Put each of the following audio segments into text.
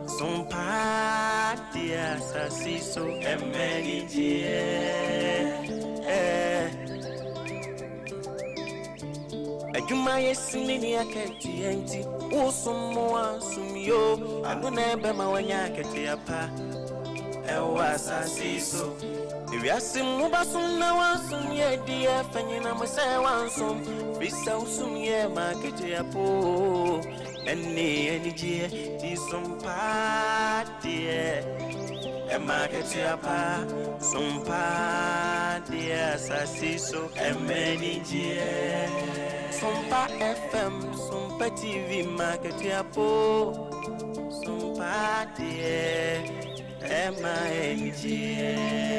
Sompa deɛ asase so ɛmɛ anigyeɛ. Adwuma yɛ sini ne akatua nti wosom mo ansom yo ɛno na ɛbɛma woanya akatua pa ɛwɔ asase so. Ewiase mu basom na wansom yɛ deɛ fa nyina mo sɛ wansom firi sɛ wosom yɛ ma akatua po ɛne anigyeɛ ti som paa deɛ ɛma akatua pa som paa deɛ asase so ɛma anigyeɛ. Sompa FM, Sompa TV ma akatua po som paa deɛ ɛma anigyeɛ.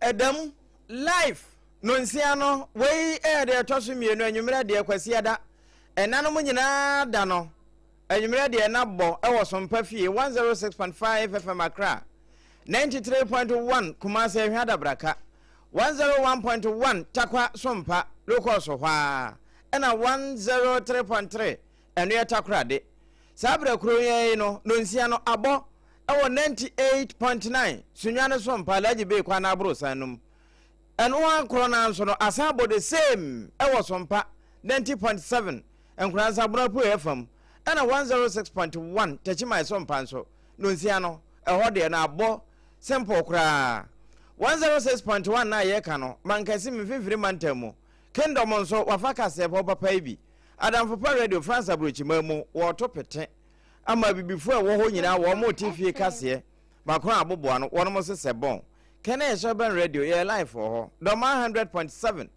Ɛdam live nonsia no, wei ɛyɛ deɛ ɛtɔ so mmienu anwummerɛ deɛ Kwasiada. Ɛnanom nyinaa da no anwummerɛ deɛ na bɔ ɛwɔ Sompa fie 106.5 FM Accra, 93.1 Kumasi Ahwea Adabraka, 101.1 Tarkwa Sompa Locust hɔ ara, ɛna 103.3 ɛno yɛ Takoradi. Saa berɛ koro yi no nonsia no abɔ ɛwɔ 98.9 Sunyani Sompa Alhaji Bey kwan aborosan no mu. Ɛno ara korɔ no ara nso no asan abɔ the same ɛwɔ Sompa 90.7 Nkoranza Abono Apueɛ fam ɛna 106.1 Techiman Sompa nso nonsia no ɛhɔ deɛ no abɔ simple koraa. 106.1 no a yɛreka no Mankasim Mfimfini Mantam mu Kingdom nso wafa kaseɛbɔ papa yi bi. Adamfo Pa Radio France aburokyiman mu wɔreto pete ama abibifo a ɛwɔ hɔ nyinaa wɔn rete fie kaseɛ baako a aboboa no wɔn se sɛ bɔn kɛnɛ yɛ Sherburne Radio yɛ live wɔ hɔ Dɔmaa 100.7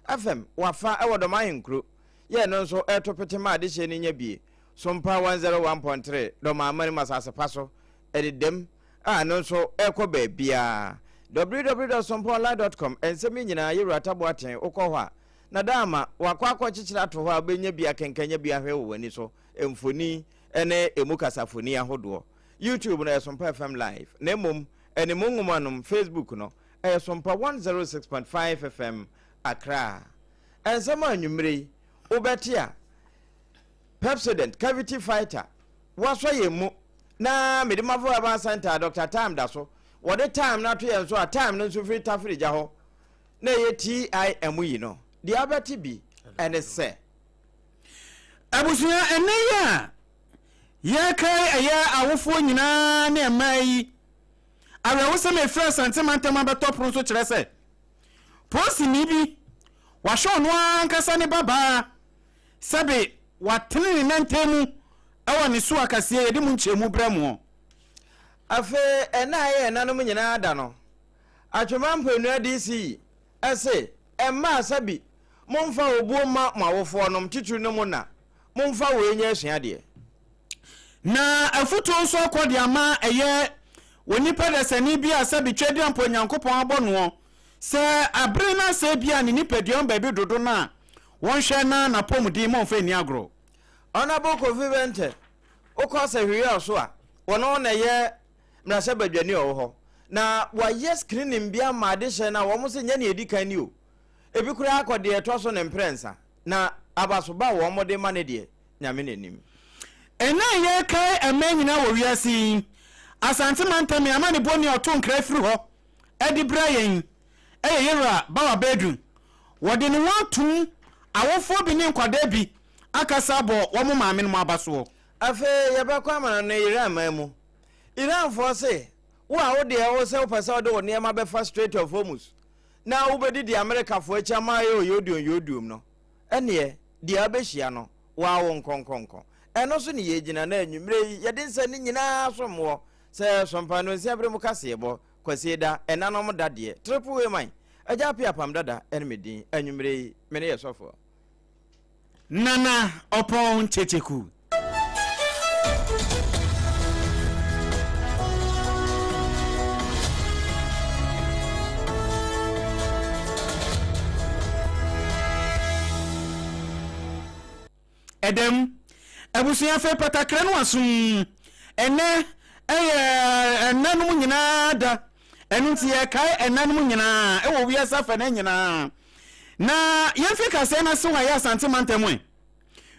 FM wafa ɛwɔ Dɔmaa ahenkuro yɛ no nso ɛreto pete ma adehyeɛ no nya bie Sompa 101.3 Dɔmaa amanim asase pa so ɛdedam a ɛno nso ɛrekɔ baabiara www.sompaonline.com nsɛm yi nyinaa yɛwura Taboaten wokɔ hɔ a na daa ama wakɔ akɔkyekyere ato hɔ a wobɛnya bi akenkan nya bi ahwɛ wɔ w'ani so mfoni ne emu kasafoni ahodoɔ. YouTube no ɛyɛ Sompa FM Live na mmom ɛne mu nwoma nom Facebook no ɛyɛ Sompa 106.5 FM Accra. Nsɛm a anwummere yi wobɛte a Pepsodent Cavity Fighter wasɔ yɛn mu na mede mafo Herbal Center a Dr. Time da so wɔde time no ato yɛn so a time no nso firi tafere gya hɔ na ɛyɛ TIM yi no, deɛ abɛte bi ɛne sɛ. Abusua, ɛnnɛ yi a yɛrekae ɛyɛ awofoɔ nyinaa ne mmaa yi awerɛhosɛm a ɛfiri Asante mantam abɛtɔ pono so kyerɛ sɛ polisini bi wahwɛ ɔno ankasa ne babaa sɛbe watene ne nantam mu wɔ ne so akaseɛ yɛde mu nkyerɛmu brɛ moɔ. Afei ɛnna a ɛyɛ ɛnanom nyinaa da no, Atwema Mpoanua DC se, Mmaa sɛbi momfa obuo mma mo awofoɔ nom, titiri no mo na, momfa wei nyɛ asuadeɛ. Na afutuo nso akɔ de ama ɛyɛ onipa dasani bi a sɛbi Tweaduampɔ Nyankopɔn abɔ noɔ sɛ abere no asɛe bi a ne nipadua mu baabi dodo no a wɔnhwɛ na n'apɔmuden ma ɔmfa nni agorɔ. Honourable Kofi Benteh, wokɔ Sahwiria so a, wɔno na ɛyɛ mmarahyɛbadwani a ɔwɔ hɔ na wɔayɛ screening bi ama adehyɛ no a wɔn sɛ nyɛ nea edi kan ni o ebi koraa akɔ deɛ ɛtɔ so ne mprɛnsa na abasoba a wɔn de ma ne deɛ nyame n'anim. Ɛnnɛ a yɛrekae mmaa nyinaa wɔ wiase yi, Asante mantam yi amanebɔni a ɔto nkra firi hɔ de brɛ yɛn yɛ Yewura Bawa Badu. Wɔde ne ho atom awofoɔ bi ne nkwadaa bi akasa abɔ wɔn maamenom abasoɔ. Afei yɛbɛkɔ amanɔne Iran man mu. Iranfoɔ se, wo a wo deɛ wo sɛ wopɛ sɛ wode wo nneɛma bɛfa Strait of Hormuz na wobɛdidi Amerikafoɔ akyi ama ayɛ oyoduom yoduom no, ɛnneɛ deɛ wobɛhyia no, wo ara wo nkɔnkɔnkɔ. Ɛno so ne yɛgyina na anwummerɛ yi yɛde nsa no nyinaa som woɔ sɛ Sompa Nonsia Berɛ mu kaseɛbɔ, Kwasieda, ɛnanom da deɛ, Triple A man. Agya Appiah Apam Dada ne me din. Anwummere yi, me ne yɛ sɔfoɔ. Nana Ɔpɔn Kyekyeku. Ɛdɛm, abusua fɛ patakra no asom. Ɛnnɛ ɛyɛ ɛnanom nyinaa da. Ɛno nti yɛkae ɛnanom nyinaa ɛwɔ wiase afɛnɛ nyinaa. Na yɛmfi kaseɛ no ase wɔ ayɛ Asante mantam ɛ.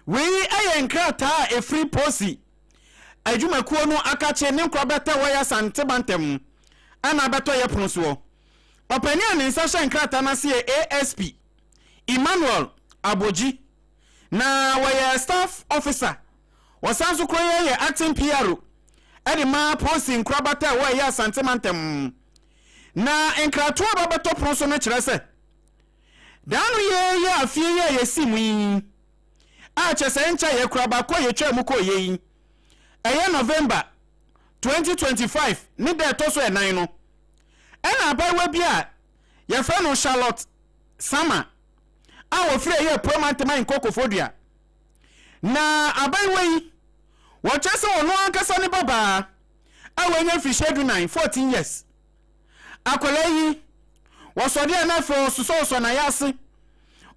Wei ɛyɛ nkrataa a ɛfiri Posi adwumakuo no akakye ne nkorabata wɔ yɛ Asante mantam ana abɛtɔ yɛ pono soɔ. Ɔpanin a ne nsa hyɛ nkrataa no ase yɛ ASP Emmanuel Abogyi. Na wɔyɛ staff officer. Wɔsan nso koro yɛ yɛ acting PRO de ma Posi nkorabata a ɛwɔ ɛyɛ Asante mantam. Na nkratoɔ a ɛba bɛtɔ pono so no kyerɛ sɛ, daa no yɛ yɛ afie yi a yɛsi mu yi, a kyerɛ sɛ ɛnkyɛ yɛ kora baako a yɛtwaa mu kɔɔ yɛ yi, ɛyɛ November 2025 ne da ɛtɔ so ɛnan no, ɛna abaayewa bi a yɛfrɛ no Charlotte Sama a wɔfiri ɛyɛ Apuei Mantam Ahenkɔ Koforidua. Na abaayewa yi, wɔkyerɛ sɛ ɔno ankasa ne babaa a wanya mfirihyia dunan, 14 years. Akwadaa yi, wɔsɔ deɛ na afei ɔsosɔsosɔ n'ayɛ ase.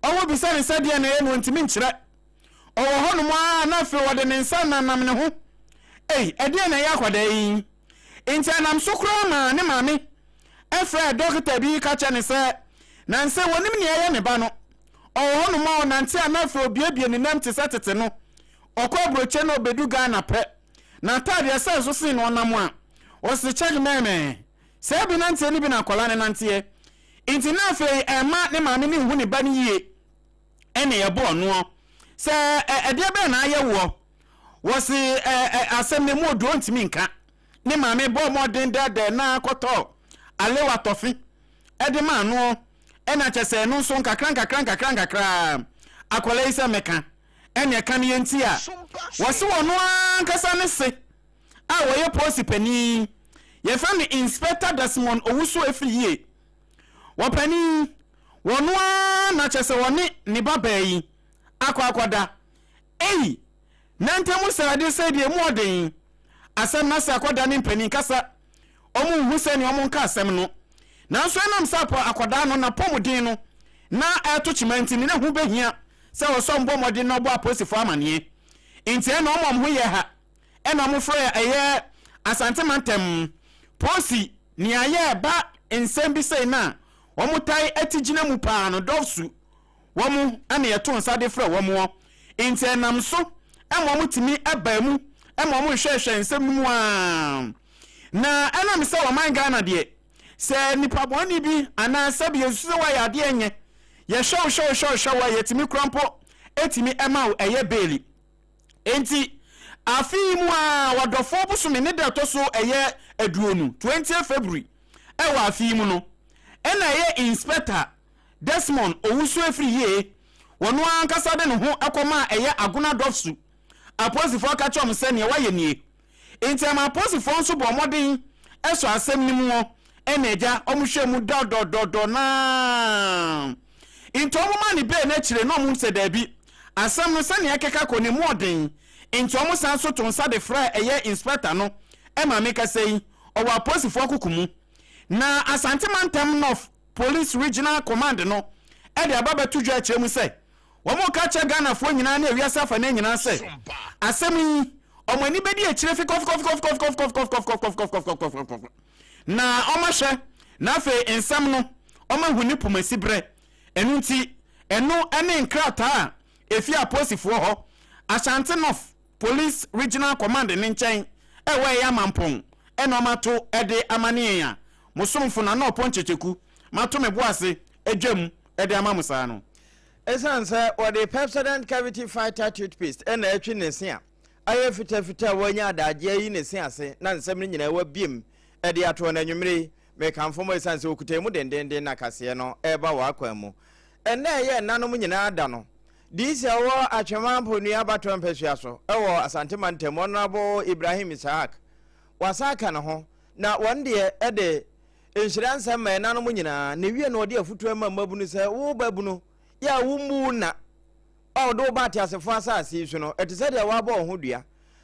Ɔwɔ bisa ne sɛ deɛ na ɛyɛ no ɔntumi nkyerɛ. Ɔwɔ hɔnom ara na afei ɔde ne nsa nanam ne ho. Ei, ɛdeɛ na ɛyɛ akwadaa yi? Nti anam so koraa maa ne maame frɛɛ dɔkota bi ka kyerɛ ne sɛ nansɛ wɔnim nea ɛyɛ ne ba no. Ɔwɔ hɔnom a ɔnante a na afei obiebie ne nam te sɛ tete no. Ɔkɔ aburokye na ɔbɛdu Ghana pɛ. N'ataadeɛ sɛ nso sen na ɔnam a, ɔse kyɛk mɛɛmɛɛ. Saa bi nanteɛ no bi na akwadaa no nanteɛ. Nti na afei ɛmma ne maame no nhu ne ba no yie. Ɛna ɛbɔɔ noɔ sɛ ɛdeɛ bɛn na ayɛ woɔ. Wɔse asɛm no mu odu ɔntumi nka. Ne maame bɔɔ mmɔden dɛɛdɛɛ na kɔtɔɔ alewa tɔfe de maa noɔ. Ɛna kyɛ sɛ ɛno nso nkakra nkakra nkakra nkakra akwadaa yi sɛ mɛka. Ɛna ɛka no yɛ nti a wɔse wɔno ankasa ne se a wɔyɛ polisi panin yɛfrɛ no Inspector Desmond Owusu Afriyie. Wɔpanin wɔno ara na kyɛ sɛ wɔne ne ba baa yi akɔ akɔda. Ei! Na ntamu srade sɛ deɛ mu ɔden. Asɛm no ase akɔda ne mpanin kasa. Wɔn nhu sɛnea wɔn nka asɛm no. Nanso ɛnam sɛ apɔ akɔdaa no n'apɔmuden no na ɛreto kyema nti ne ho bɛhia sɛ ɔsɔ mbɔ mmɔden na ɔbɔ apolisifoɔ amaneɛ. Nti ɛna wɔn a wɔn ho yɛ ha ɛna wɔn frɛ ɛyɛ Asante mantam polisi nea yɛ ɛba nsɛm bi sei no a wɔn tae ti gyina mu paa no dɔfsu wɔn na yɛto nsa de frɛ wɔn ɔ. Nti ɛnam so ma wɔn tumi baa mu ma wɔn hwɛhwɛ nsɛm no mu aa. Na ɛnam sɛ ɔman Ghana deɛ sɛ nipa bɔne bi anaa sɛbi yɛsusu sɛ woayɛ adeɛ nyɛ, yɛhwɛ wo hwɛ wo hwɛ wo hwɛ wo a yɛtumi kora mpo ɛtumi ɛma wo ɛyɛ beeli. Enti afe yi mu ara wɔdɔfoɔ bosome ne da ɛtɔ so ɛyɛ aduonu, 20th February, ɛwɔ afe yi mu no ɛna ɛyɛ Inspector Desmond Owusu Afriyie, wɔno ara ankasa de ne ho kɔmaa ɛyɛ Agona Dɔfsu apolisifoɔ ka kyerɛ wɔn sɛ neɛ wayɛ nie. Enti ama apolisifoɔ nso bɔɔ mmɔden sɔ asɛm no mu hɔ ɛna agya wɔn hwɛɛ mu dɔdɔdɔdɔ naa. Nti wɔn maa ne bail no akyire na wɔn sɛ daabi, asɛm no sɛnea ɛkeka kɔ no emu ɔden, nti wɔn san nso to nsa de frɛɛ ɛyɛ inspector no ɛma me kasa yi ɔwɔ apolisifoɔ koko mu. Na Asante Mantam North Police Regional Command no de aba bɛto dwa akyerɛ mu sɛ wɔreka akyerɛ Ghanafoɔ nyinaa ne ewiase afanaa nyinaa sɛ asɛm yi wɔn ani bɛdi akyire fikɔfikɔfikɔfikɔfikɔfikɔfikɔfikɔfikɔfikɔfikɔfikɔfikɔ na wɔahwɛ na afei nsɛm no wɔahu ne pomasi berɛ. Ɛno nti ɛno ne nkrataa a ɛfiri apolisifoɔ hɔ, Ashanti North Police Regional Command no nkyɛn ɛwɔ ɛyɛ Amampong ɛna wɔato de ama ne yɛn a mo somfo Nana Ɔpɔn Kyekyeku mato me bo ase adwam de ama mo saa no. Esiane sɛ wɔde Pepsodent Cavity Fighter Toothpaste na atwi ne se a ayɛ fitafita a wanya adagye ayi ne se ase na nsɛm no nyinaa wabiem de ato hɔ no anwummere yi, mekamfo mo esiane sɛ okuta emu dendeenden na kaseɛ no reba wɔ akwan mu. Ɛnnɛ a ɛyɛ ɛnanom nyinaa da no, DC a ɔwɔ Atwema Mponua abatoɔ mpasua so wɔ Asante Mantam, Honourable Ibrahim Isahak, wasan aka ne ho na wɔn deɛ de. Nhyira nsɛm ma ɛnanom nyinaa, na ewie na ɔde afutuo ma mmabunu sɛ, Wo babunu, yɛ a wommu wo na a ɔde wo ba ateasefoɔ asase yi so no, ɛte sɛ deɛ woabɔ wo ho dua.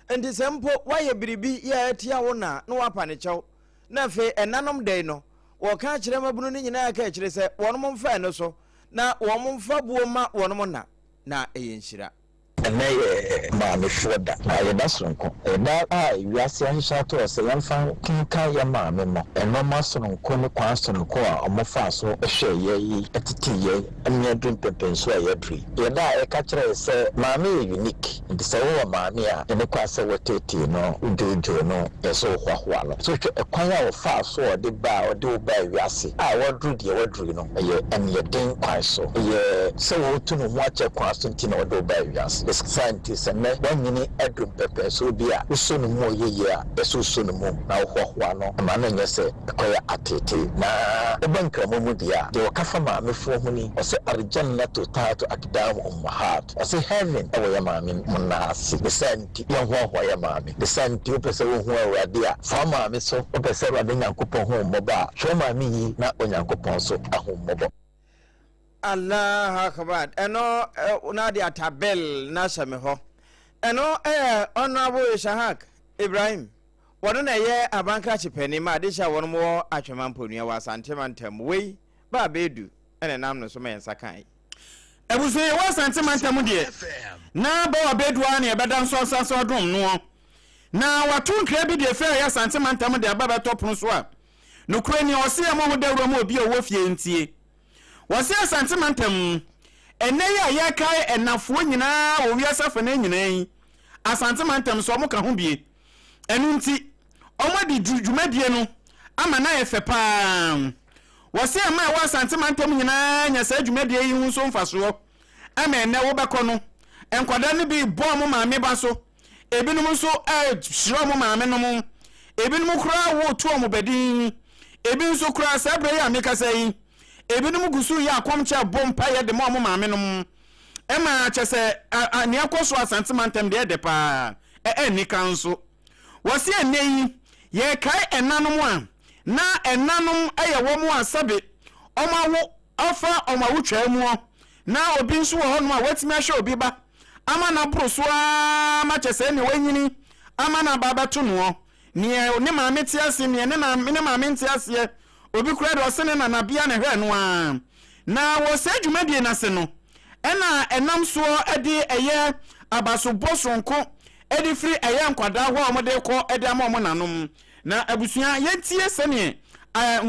Enti sɛ mpo woayɛ biribi yɛ a atia wo na a, na woapa ne kyɛw. Na afei ɛnanom da yi no, wɔka akyerɛ mmabunu no nyinaa ka akyire sɛ wɔnom mfa ɛno so na wɔn mfa buo mma wɔnom na, na ɛyɛ nhyira. Ɛnnɛ yɛ Maamefoɔ Da, na ɛyɛ da soronko. Ɛyɛ da a wiase ahyehyɛ ato hɔ sɛ yɛmfa nkenkan yɛn maame mo nnoɔma sononko ne kwan sononko a wɔfaa so hwɛɛ yɛn, tetee yɛn ma yɛaduru mpɛnpɛnsoɔ a yɛaduru yi. Ɛyɛ da a ɛka kyerɛ yɛn sɛ maame yɛ unique, nti sɛ wowɔ maame a, ɛne kwan sɛ woteetee no, wodwoodwoo no, ɛsɛ sɛ wohoahoa no. So hwɛ ɛkwan a ɔfaa so a ɔde baa, ɔde wo baa wiase a woaduru deɛ woaduru yi no, ɛyɛ aniɛden kwan so. Ɛyɛ sɛ woretu ne ho akyɛ kwan so nti na ɔde wo baa wiase. Ne saa nti, sɛ nnɛ woanyini aduru mpɛnpɛnsoɔ bi a wosɔ ne mu a ɔyɛ yie a, ɛsɛ sɛ wosɔ ne mu na wohoahoa no ma no nyɛ sɛ ɛkɔyɛ ateetee. Na woba Nkramo mu deɛ a, deɛ wɔka fa maamefoɔ ho ni, ɔse, Al-Jannatu tahtu akdam ummahat. Ɔse heaven wɔ yɛ maame mo nan ase. Ne saa nti yɛnhoahoa yɛ maame. Ne saa nti wopɛ sɛ wohu Awurade a, fa wo maame so. Wopɛ sɛ Awurade Nyankopɔn hu wo mmɔbɔ a, hwɛ wo maame yie na Onyankopɔn nso ahu wo mmɔbɔ. Allah Akbar ɛno na de atabel na ahyɛ me hɔ ɛno ɛyɛ Honorable Ishahak Ibrahim wɔno na ɛyɛ abankrakye panin ma adehyɛ a wɔnom wɔ Atwema Mponua wɔ Asante mantam wei ba abɛɛdu ɛna ɛnam no so ma yɛn nsa kae. Abusua yɛwɔ Asante mantam deɛ na Bawa Bedu ara na yɛbɛda nso asanso adom noɔ. Na wato nkra bi de afiri ayɛ Asante mantam de aba bɛtɔ pono so a nokorɛ nie ɔse yɛmmɔ ho dawuro ma obi a ɔwɔ fie ntie. Wɔse Asante mantam ɛnnɛ yi a yɛrekae ɛnafoɔ nyinaa wɔ wiase afanaa nyinaa yi Asante mantam nso wɔka ho bie. Ɛno nti wɔadi dwumadie no ama no ayɛ fɛ pa ara. Wɔse ɛma ɛwɔ Asante mantam nyinaa nya saa dwumadie yi ho nso mfasoɔ. Ɛma ɛnnɛ wobɛkɔ no, nkwadaa no bi rebɔ wɔn maame ba so, ebinom nso rehyira wɔn maame nom, ebinom koraa woreto wɔn badin, ebi nso koraa saa berɛ yi a mekasa yi, ebinom gu so reyɛ akɔmkyɛ bɔ mpaeɛ de ma wɔn maame nom. Ɛma kyɛ sɛ nea ɛkɔ so Asante mantam deɛ ɛdɛ paa, ɛnni ka nso. Wɔse ɛnnɛ yi yɛrekae ɛnanom a na ɛnanom yɛ wɔn a sɛbe wɔn awo afa wɔn awotwaa muɔ, na obi nso wɔ hɔnom a watumi ahwɛ obi ba ama no aboro so ara ma kyɛ sɛ ɛnneɛ wanyini ama no aba abɛto noɔ, neɛ ne maame te ase, neɛ ne ne maame nte aseɛ, obi koraa deɛ ɔse ne nanabea na ɛhwɛɛ no ara. Na wɔ saa dwumadie no ase no, ɛna ɛnam soɔ de ɛyɛ abasobɔ sononko de firi ɛyɛ nkwadaa hɔ a wɔde rekɔ de ama wɔn nanom. Na abusua, yɛntie sɛdeɛ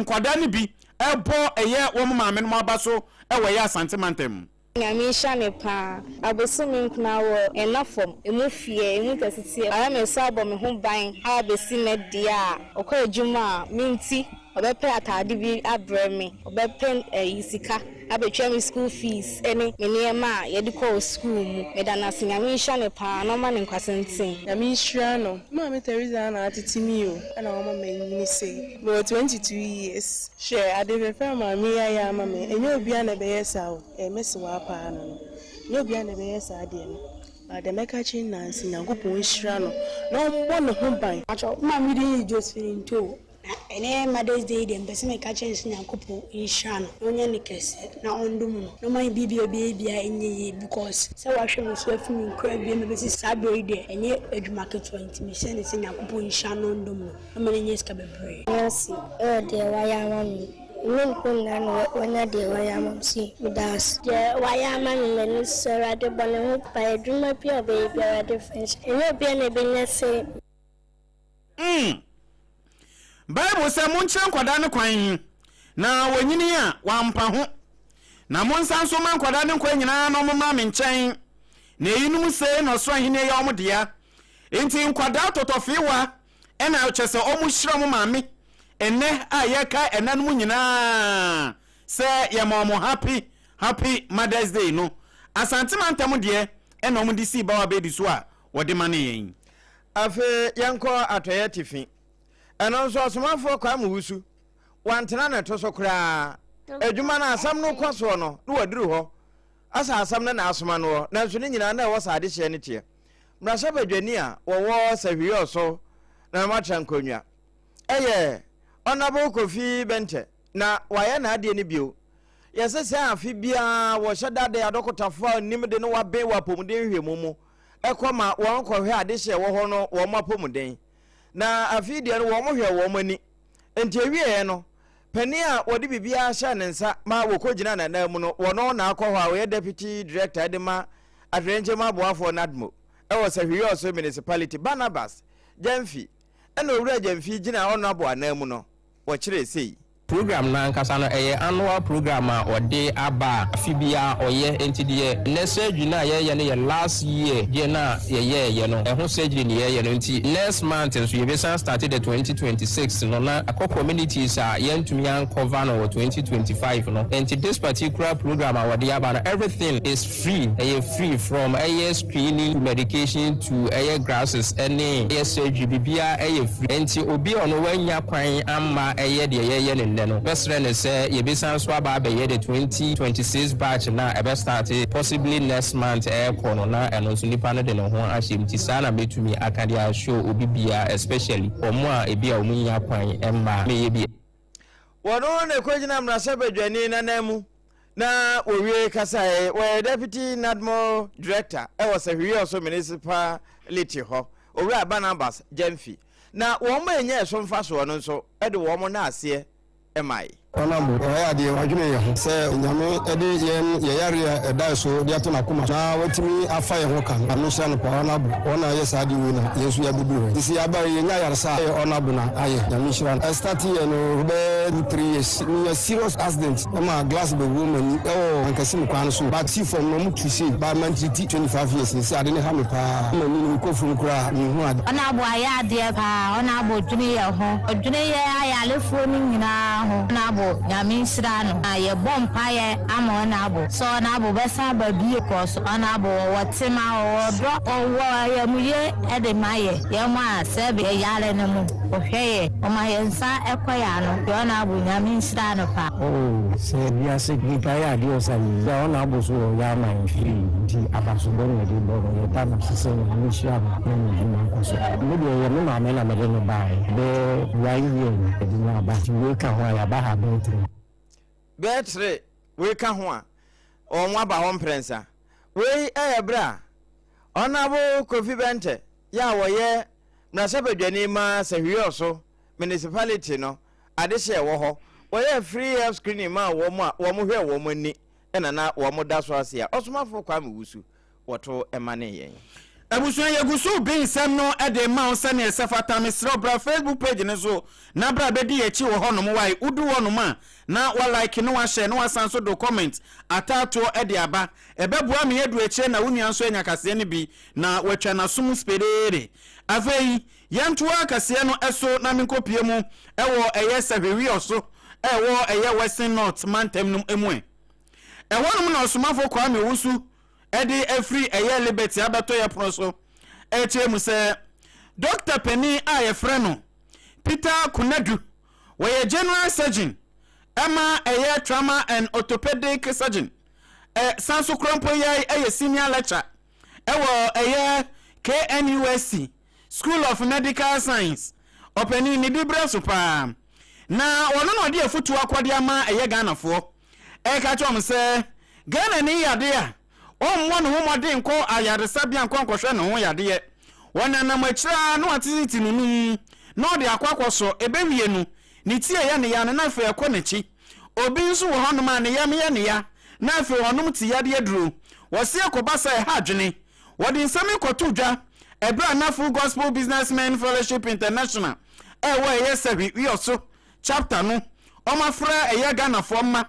nkwadaa no bi bɔ ɛyɛ wɔn maamenom aba so wɔ ɛyɛ Asante mantam. Nyame nhyira me paa. Abosome nkuna wɔ ɛna fam, emu feɛ, emu tɛseteɛ. Wayɛ me so abɔ me ho ban a besi nnɛ deɛ a ɔkɔ adwuma a me nti ɔbɛpɛ ataade bi abrɛ me, ɔbɛpɛ ɛyi sika abɛtua me school fees ne me nneɛma a yɛde kɔɔ school mu. Meda no ase, Nyame nhyira no paa na ɔma no nkwa tenten. Nyame nhyira no. Me maame Theresa na atete me o ɛna wama manyini sei. Mewɔ 22 years. Hwɛ ade fɛfɛ a maame yi ayɛ ama me. Ɛnyɛ obiara na ɛbɛyɛ saa o. Ɛyɛ me sewaa paa no no. Ɛnyɛ obiara na ɛbɛyɛ saa adeɛ no. But deɛ mɛka akyerɛ no nyinaa ne sɛ Nyankopɔn nhyira no na ɔmmɔ ne ho ban. Pakyɛw, me maame din yɛ Josephine Ntoo. Na ɛnɛ Mother's Day yi deɛ mepɛ sɛ meka kyerɛ no sɛ Nyankopɔn nhyira no na ɔnyɛ no kɛse na ɔndom no na ɔma ne biribi a ɔbɛyɛ biara nyɛ yie because sɛ wahwɛ me so afi me nkura bere mu bɛsi saa berɛ yi deɛ ɛnyɛ adwuma ketewa nti mesrɛ no sɛ Nyankopɔn nhyira no na ɔndom no na ɔma no nya sika bebree. Meda ase wɔ deɛ wayɛ ama me. Me mpo nna na wanya deɛ wayɛ ama me sei. Meda ase. Deɛ wayɛ ama me m'ani sɔ. Awurade bɔ ne ho ban. Adwuma biara a ɔbɛyɛ biara Awurade fa nhyɛ. Ɛnyɛ obiara na ɛbɛnya sei. Mm. Bible sɛ, Monkyerɛ nkwadaa no kwan, na wɔnyini a, wɔampa ho. Na monsan nso mma nkwadaa no nkwa nyinaa na wɔmmra me nkyɛn, na eyinom sei na ɔsoro ahenni yɛ wɔn dea. Enti nkwadaa tɔtɔfeewa na kyerɛ sɛ wɔhyira wɔn maame ɛnnɛ a yɛka ɛnanom nyinaa sɛ yɛma wɔn happy happy Mother's Day no. Asante mantam deɛ ɛna wɔde sii Bawa Bedi so a wɔde ma ne yɛn. Afei yɛnkɔ atɔeɛ atifi. Ɛno nso ɔsomafoɔ Kwame Wusu, wantena ne to so koraa. Adwuma no asɛm no kɔ soɔ no, na waduru hɔ. Asa asɛm no na asoma noɔ, nanso ne nyinaa na ɛwɔ sɛ adehyeɛ no teɛ. Mmarahyɛbadwani a wɔwɔ Sahwiɔɔ so na wɔatra nkonnwa yɛ. Honourable Kofi Benteh na wayɛ n'adeɛ no bio. Yɛse sɛ afe biara wɔhyɛ da de adɔkotafoɔ a nim de ne waben wɔ apɔmuden nhwɛmu mu kɔ ma wɔn kɔhwɛ adehye a ɛwɔ hɔ no wɔn apɔmuden. Na afe yi deɛ no wɔn hwɛɛ wɔn ani. Nti ɛwieɛ no, panin a wɔde biribiara hyɛɛ ne nsa ma wɔkɔgyinaa n'anan mu no, wɔno na akɔ hɔ a ɔyɛ Deputy Director de ma Atoyerɛnkyɛm Aboafoɔ NADMO wɔ Sahwi-Yorso Municipality, Barnabas Gyamfi, ɛna Owura Gyamfi gyinaa Honourable anan mu no, wɔkyerɛɛ sei. Program no ankasa no ɛyɛ annual program a ɔde aba a afe biara ɔyɛ nti deɛ nnɛ surgery no a yɛreyɛ no yɛ last year deɛ no a yɛyɛɛyɛ no ɛho surgery na yɛreyɛ no nti next month nso yɛbɛsan start the 2026 no na akɔ communities a yɛntumi an cover no wɔ 2025 no nti this particular program a wɔde aba no everything is free ɛyɛ free from ɛyɛ screening to medication to ɛyɛ grasses ɛne ɛyɛ surgery biribiara ɛyɛ free nti obi a ɔno wannya kwan amma ɛyɛ deɛ yɛyɛ no nnɛ no mɛsrɛ no sɛ yɛbɛsan so aba abɛyɛ the 2026 batch no a ɛbɛ start possibly next month ɛrekɔ no na ɛno nso nipa no de ne ho ahyɛ mu nti saa na mɛtumi aka de assure obi biara especially wɔn a ebi a wɔn nnya kwan mma mɛyɛ bi. Wɔno na ɛkɔgyina mmarahyɛbadwani no ananmu na wɔwie kasae. Wɔyɛ Deputy NADMO Director wɔ Sahwi-Yorso Municipality hɔ, Owura Barnabas Gyamfi. Na wɔn a ɛnya ɛso mfasoɔ no nso de wɔn nnaaseɛ mae. Ɔnam ɔyɛ adeɛ wadwene yɛn ho sɛ Nyame de yɛn yɛ yareɛ a ɛdae so de ato n'akoma so na watumi afa yɛn ho ka no. Nyame nhyira no paa Ɔnabo ɔna ayɛ saa adeɛ wei na yɛn nso yɛabɛduru hɔ yi. Sisi yɛaba yi yɛnya ayaresa a ɛyɛ Ɔnabo na ayɛ. Nyame nhyira no. Ɛstate yɛ no bɛyɛ 2 3 years menya serious accident ɛma glass bɛwuo m'ani ɛwɔ Ankasim kwan no so but si fam no ɔmo tu sei but mantriti 25 years ni sɛ ade no ha me paa m'ani no mekɔ fam koraa a menhu ade. Ɔnabo ayɛ adeɛ paa ɔnabo dwene yɛ ho ɔdwene yɛ ayalefoɔ no nyinaa ho ɔnabo nyame nhyira no na yɛ bɔ mpaeɛ ama ɔnabo sɛ ɔnabo bɛsan aba bio cos ɔnabo ɔwɔ tema ɔwɔ ɔdɔ ɔwɔ ayamuyie de ma yɛ yɛ mo a sɛbe yɛ yare no mo ɔhwɛ yɛ ɔma yɛ nsa kɔ yɛ ano deɛ ɔnabo nyame nhyira no paa. Oh sɛ wiase nipa yɛ adeɛ ɔsa yi yɛ ɔna abo so wɔ yɛ ama yɛn firi nti abasobɔ na yɛde bɔ no yɛda no ase sɛ Nyame nhyira no na ne dwuma nkɔ so. Me deɛ ɛyɛ me maame na mede no baeɛ bɛyɛ one year ni yɛde no aba nti wei ka ho a yɛaba ha bɛyɛ three. Bɛyɛ three wei ka ho a wɔn aba hɔ mprɛnsa. Wei yɛ berɛ a Honourable Kofi Bɛntɛ yɛ a wɔyɛ mmarahyɛbadwani ma Sahwi-Yorso Municipality no adehye a ɛwɔ hɔ. Wɔyɛɛ free health screening maa wɔn a wɔhwɛɛ wɔn ani na na wɔda so ase a Ɔsomafo Kwame Wusu wɔto manee yɛn. Abusua yɛgu so rebe nsɛm no de rema wo sɛnea ɛsɛ fata. Mesrɛ wo bra Facebook page no so na bra bɛdi yɛn akyi wɔ hɔnom. Wae, wodu hɔnom a na wa like na wa share na wasan nso de wo comment ataatoɔ de aba. Ɛbɛboa me adu akyire na wo nua nso anya kaseɛ no bi na watwa n'aso mu spedeere. Afei yɛntoa kaseɛ no so na menkɔpue mu wɔ ɛyɛ Sahwehweɔ so a ɛwɔ ɛyɛ Western North mantam no mu ɛ. Ɛhɔnom na Ɔsomafo Kwame Owusu de afiri ɛyɛ Liberty abɛtɔ yɛ pono so rekyerɛ mu sɛ dɔkta panin a yɛfrɛ no Peter Konadu, wɔyɛ General Surgeon ɛma ɛyɛ Trauma and Orthopedic Surgeon, ɛ san so korɔ mpo yɛ ɛyɛ Senior Lecture ɛwɔ ɛyɛ KNUST School of Medical Science. Ɔpanin ne dibrɛ so paa na ɔno na ɔde afutuo akɔde ama ɛyɛ Ghanafoɔ. Ɛreka kyerɛ wɔn sɛ Ghanani yade a, ɔmmɔ ne ho mmɔden nkɔ ayaresabea nkɔ nkɔhwɛ ne ho yadeɛ. Ɔnenam akyire ara na watete ne num na ɔde akɔ akɔsɔ. Ɛbɛwie no, ne ti ɛyɛ ne ya no na afei ɛkɔ n'akyi. Obi nso wɔ hɔnom a ne yam yɛ ne ya na afei ɔnom ti yadeɛ aduro. Wɔse ɛkɔba saa a ɛha adwene. Wɔde nsɛm yi kɔtoo dwa ɛberɛ a na Full Gospel Businessmen Fellowship International a ɛwɔ ɛyɛ Sahwi Wiɔso Chapter no wɔafrɛ ɛyɛ Ghanafoɔ mma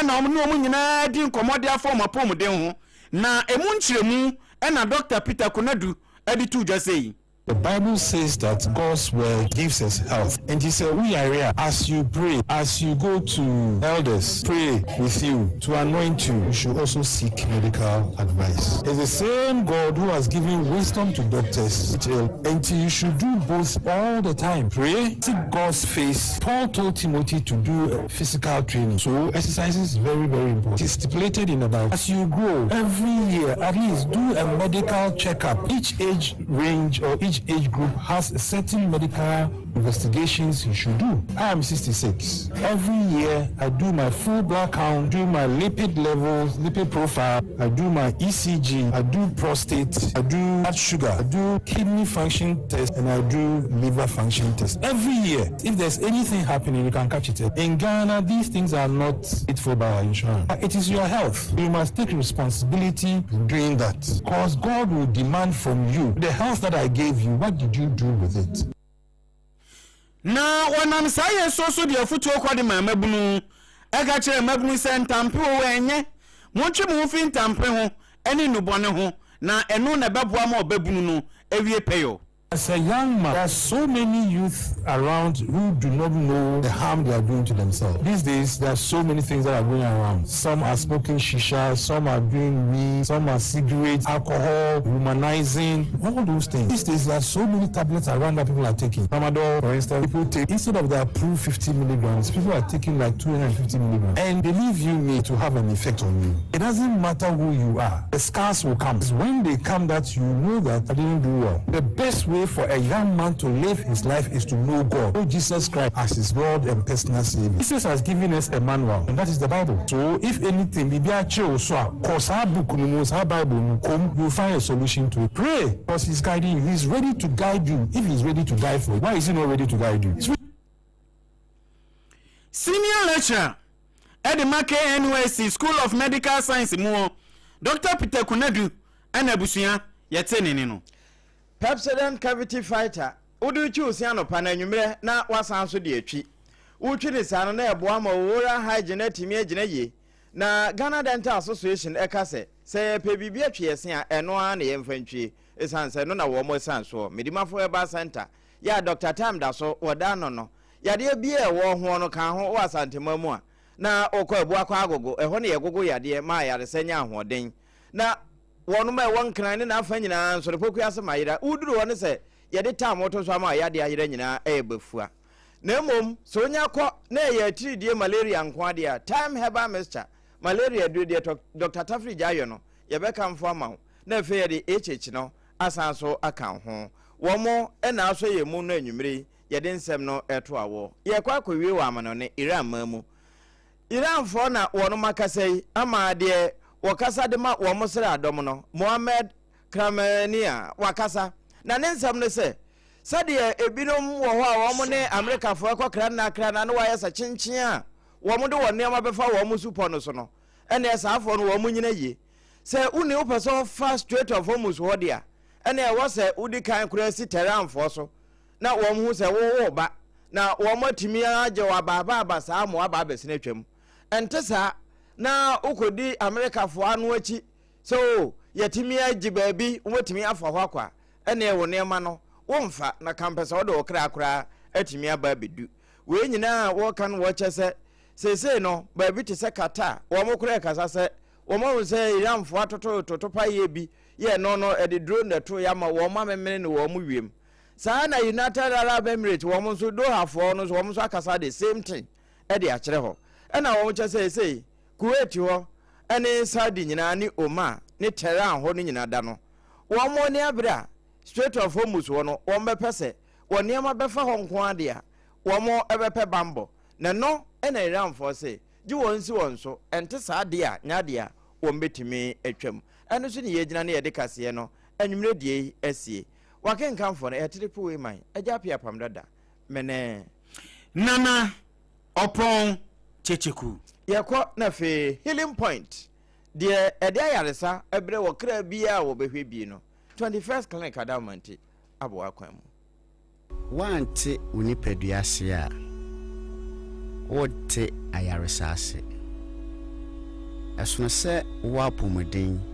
na wɔn ne wɔn nyinaa di nkɔmmɔ de afa wɔn apɔmuden ho, na ɛmu nkyerɛmu na Dɔkta Peter Konadu de too dwa sei. The bible says that God's word gives us health nti sɛ wo yare a as you pray as you go to elders pray with you to anoint you you should also seek medical advice it's the same God who has given wisdom to doctors nti you should do both all the time pray seek God's face Paul told Timothy to do physical training so exercise is very very important it's stipulated in the bible as you grow every year at least do a medical check up each age range or each age group has a certain medical investigations you should do. I am 66. Every year, I do my full blood count, do my lipid levels, lipid profile, I do my ECG, I do prostate, I do blood sugar, I do kidney function test, and I do liver function test. Every year, if there's anything happening, you can catch it. In Ghana, these things are not paid for by insurance. It is your health. You must take responsibility in doing that. Because God will demand from you the health that I gave you, what did you do with it? Na wɔnam saa yɛ so so de afotuo kɔ de maa mmabunu, ɛka kyerɛɛ mmabunu sɛ, Ntampe oo, ɛnyɛ! Montwe mo ho mfiri ntampe ho ne nnubɔne ho, na ɛno na ɛbɛboa ma ɔbabunu no awie pɛyɔ. As a young man, there are so many youth around who do not know the harm they are doing to themselves. These days, there are so many things that are going around. Some are smoking shisha, some are doing weed, some are cigarettes, alcohol, womanizing, all those things. These days, there are so many tablets around that people are taking. Tramadol, for instance, people take, instead of the approved 50 milligrams, people are taking like 250 milligrams. And believe you me, to have an effect on you. It doesn't matter who you are. The scars will come. It's when they come that you know that I didn't do well. The best way for a young man to live his life is to know God, know Jesus Christ as his Lord and personal Savior. Jesus has given us a manual, and that is the Bible. So if anything, biribi akyere wo so a, kɔ saa book no mu, saa Bible no, kɔ mu, you will find a solution to it. Pray, because he's guiding you. He's ready to guide you. If he's ready to die for you, why is he not ready to guide you? Senior Lecturer de ma KNUST School of Medical Science mu Dr. Peter Konadu na abusua yɛte ne ne no. Pepsodent Cavity Fighter, Wode retwi wo se anɔpa na anwummerɛ na woasan nso de atwi. Wotwi no saa no na ɛboa ma wo oral hygiene atumi agyina yie. Na Ghana Dental Association ɛka sɛ, sɛ yɛpɛ biribi atwi yɛn se a, ɛno ara na yɛmfa ntwie ɛsiane sɛ ɛno na wɔn asiane soɔ. Medimafo Herbal Centre yɛ a Dɔkta Tam da so wɔ da ano no, yadeɛ biara a ɛwɔ hoɔ no ka ho wɔ Asanteman mu a, na wokɔ Abuakwa Agogo, ɛhɔ na yɛgogo yadeɛ ma ayaresa nya ahoɔden. Na Wɔnom a ɛwɔ Nkran ne n'afa nyinaa nso no, Pokuase ma ayera. Woduru hɔ no sɛ yɛde tam to so ama yadeɛ ayera nyinaa ɛyɛ bafua. Na mmom sɛ wonya kɔ na ɛyɛ atiridie malaria nko adeɛ a, Thyme Herbal Mixture, malaria aduro deɛ Dɔkta Tafiri Gyayɔ no, yɛbɛkamfo ama wo. Na afei yɛde HH no asan so aka wo ho. Wɔn na asɔ yɛn mu no anwummere yi, yɛde nsɛm no reto awɔ. Yɛrekɔ akɔwie wɔ amanɔne, Iran man mu. Iranfoɔ na wɔnom akasa yi ama deɛ wɔkasa de ma wɔn sraadɔm no, Mohammed Khamenei wakasa, na ne nsɛm ne sɛ, Sɛdeɛ ebinom wɔ hɔ a wɔn ne Amerikafoɔ kɔ kranna kranna na wɔayɛ sɛ kyenkyen a wɔn de wɔn nneɛma bɛfa wɔn supɔ no so no, ɛnneɛ saafoɔ no wɔn nyina yie. Sɛ wonni wopɛ sɛ wofa Strait of Hormuz hɔ deɛ a, ɛnneɛ ɛwɔ sɛ wodi kan koraa si Tehranfoɔ so na wɔn hu sɛ wo wo ba, na wɔn atumi agye wo abaabaaba saa ma woaba abɛsene atwam. Ɛnte saa, na wokɔdi Amerikafoɔ ano akyi sɛ o oh, yɛtumi agye baabi, wɔatumi afa hɔ akɔ a, ɛneɛ wo nneɛma no womfa, na kampɛ sɛ wode wo kra koraa atumi aba abɛdu. Wei nyinaa wɔka no wɔkyɛ sɛ seesei no baabi te sɛ Qatar, wɔn koraa kasa sɛ wɔn ahu sɛ Iranfoɔ atoto totopaeɛ bi yɛ no no ɛde drone na ɛto yɛ ama wɔn amemene no wɔn wiem. Saa ara na United Arab Emirates wɔn nso Doha foɔ no nso wɔn nso akasa the same thing ɛde akyerɛ hɔ. Ɛna wɔn kyɛ sɛ ɛsei Kuwait hɔ ɛne Saudi nyinaa ne Oman ne Tehran hɔ no nyinaa da no wɔn ani abere a Strait of Hormuz hɔ no wɔn bɛpɛ sɛ wɔn nneɛma bɛfa hɔ nko ara deɛ a wɔn bɛpɛ banbɔ na ɛno ɛna Iran foɔ se gye wɔn si wɔn so ɛnte saa deɛ a nyɛ adeɛ a wɔn bɛtumi atwam. Ɛno so ne yɛgyina ne yɛde kaseɛ no anwummerɛ deɛ yi asie. W'akenkanfoɔ no, ɛyɛ Triple Way Man, Agya Appiah Apam Dada, Mene. Nana Ɔpɔn Kyekyeku. Yɛkɔ na afei Healing Point, deɛ ɛde ayaresa brɛ wɔ kra biara a wɔbɛhwɛ bie no, 21st Clinic Adawomanti, Aboa kwan mu. Woante wo nipadua ase a, worente ayaresa ase. Ɛsono sɛ wowɔ apɔmuden.